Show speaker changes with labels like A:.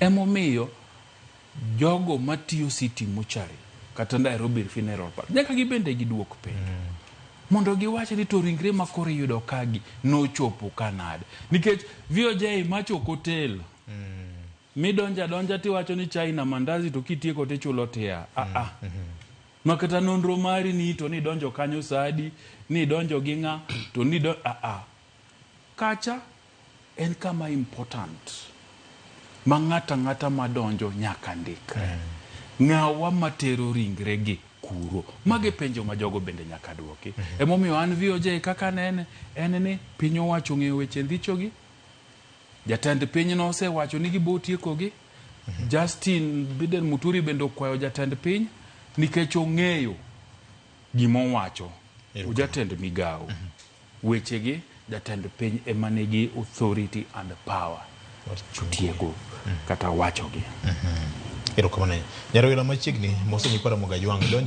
A: Emomiyo jogo matiyo City Mortuary kata Nairobi Funeral Park nyaka gibende giduok penjo mondo giwach ni to ringre ma koro iyudo kagi nochopo ka nade, nikech VOJ macho ok otel midonjo adonja tiwacho ni chai na mandazi to kitieko tichulo tia. Ah, ah. Ma kata nonro mari ni to nidonjo kanyo saa adi, nidonjo gi ng'a, to nido ah, ah. Kacha en kama important ma ng'ato ang'ata madonjo nyaka ndikre. Ng'awa matero ringre gi kuro? Mago e penjo ma jogo bende nyaka duoki. Emomiyo an VOJ kaka anene en ni piny owacho ong'eyo weche ndhichogi, jatend piny nosewacho ni gibo tiekogi. Justin Biden Muturi bende okwayo jatend piny nikech ong'eyo gima owacho. Jatend migawo. Wechegi jatend piny ema nigi authority and power tieko kata wachogi.
B: Erokamano. Nyarowera machiegni moso nyikwa Ramogi Ajwang' idonjo.